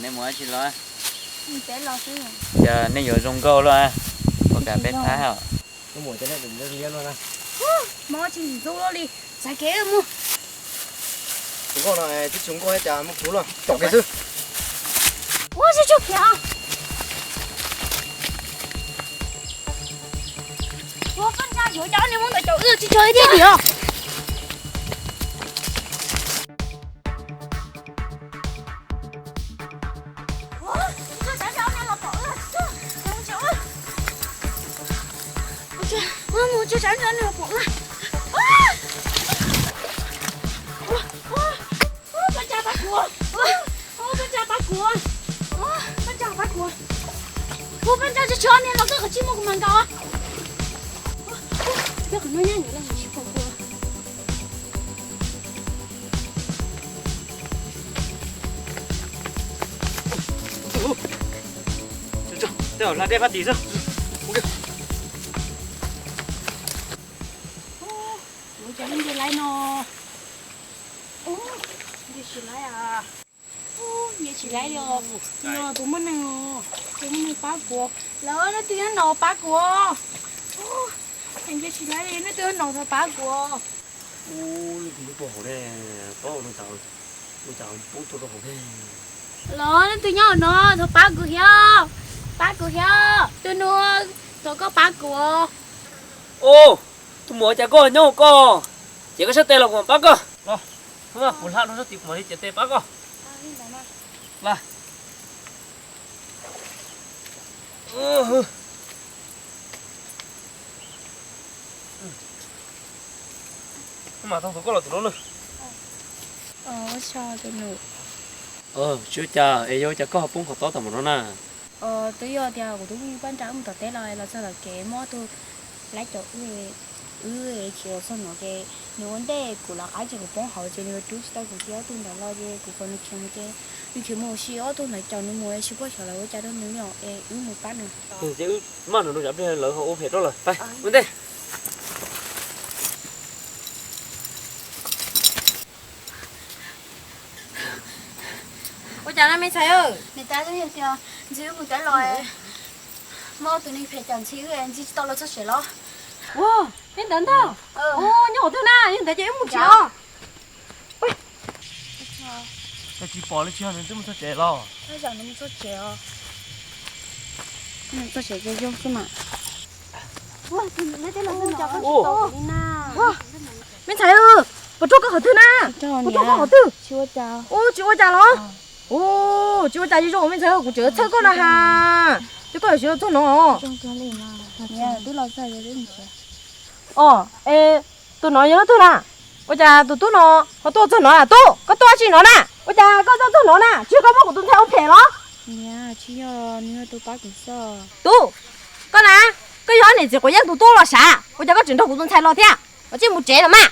Nej mus dab tsi los? Cas nej yuav zoo nkauj luaj, ua cas peb thab os. Mob tsis ntxub luaj li, txav kev mus. Tus nkauj no twb tsis zoo nkauj cas muaj kuv luaj, caum kev xwb. Ua tsis tshua khiav. Ua koj ntsa yuav cov niag muab ntawd caum wb tsis tshua ib tiag diam. Paj Ntsa pab kuv, paj ntsa pab kuv, paj ntsa tsis tshua niag los koj kom tsis muaj kuv mas nkaus. Coj qhov no nyob los tsis pom kuv. Tej zaum hla dej fab tim xwb. Ua cas nce laib no? Nce tsis laib a. Nce tsis laib li os. Tus muaj neeg, tus muaj neeg pab kuv. Lawv, leej twg nyob no pab kuv. Nce tsis laib li, leej twg nyob no thov pab kuv. Ub, leej twg nyob rau hauv ne, pab ua cas poob tuag rau hauv ne. Lawv, leej twg nyob no thov pab kuv thiab, pab kuv thiab, tus nus, thov koj pab kuv. Ub, tus muam, cas koj nyob hauv koj, ces koj sab tes los kuv mam pab koj. Los, kuv hla rau sab tid kuv mam li ciav tes pab koj. Los. Mas tau tus koj los tus no na. Ua tsaug tus nus. Tsis ua cas, es yog ua cas koj ho poob qhov tob tom no na? Twb yog tias kuv tus phooj ywg Paj Ntsa wb mus tom teb los, los txog tom kev muaj ob tug laib caum wb, wb chim los txog no ces nws ua ntej kuv lawv qab ces kuv poob hauv ces nws rub tsis tau kuv ces ob tug ntawd los ces kuv kom nws khiav mus ces nws khiav mus ua si, ob tug ntawd caum nws mus es tsis paub xyov lawv ua cas rau nws li os, es wb mus pab nws. Ces wb maj nrog rau tsam pliag lawv ho ua phem rau lawm. Pais ua ntej. Ua cas no me ntxhais? Niam tais, ntxhais wb mus teb los, muaj tus neeg phem caum ntxhais wb, ntxhais tsis tau los txog tsev los? Ua, peb ntawd ntag. Nyob qhov twg na? Yog ntawd ces wb mus tsev os. Tsis pom li, tsis yog nws twb mus txog tsev los? Txog tsev os. Txog tsev ces zoo xwb mas. Me ntxhais, puas raug koj qhov twg na? Puas raug koj qhov twg? Ua tsis ua cas los? Tsis ua cas, zoo me ntxhais, kuv tseem txhawj koj na has. Ces koj yuav tsis los txog no? Os, es tus no yog leej twg na? Ua cas tus tub no ho tuaj txog no na? Tub, koj tuaj dab tsi no na? Ua cas koj tuaj txog no na? Tsis yog koj muab kuv tus ntxhais ua phem los? Tub, koj na, koj yog niam txiv quav yeeb tus tub los sav, ua cas koj tseem nrog kuv tus ntxhais los thiab? Koj cia li mus tsev los mas.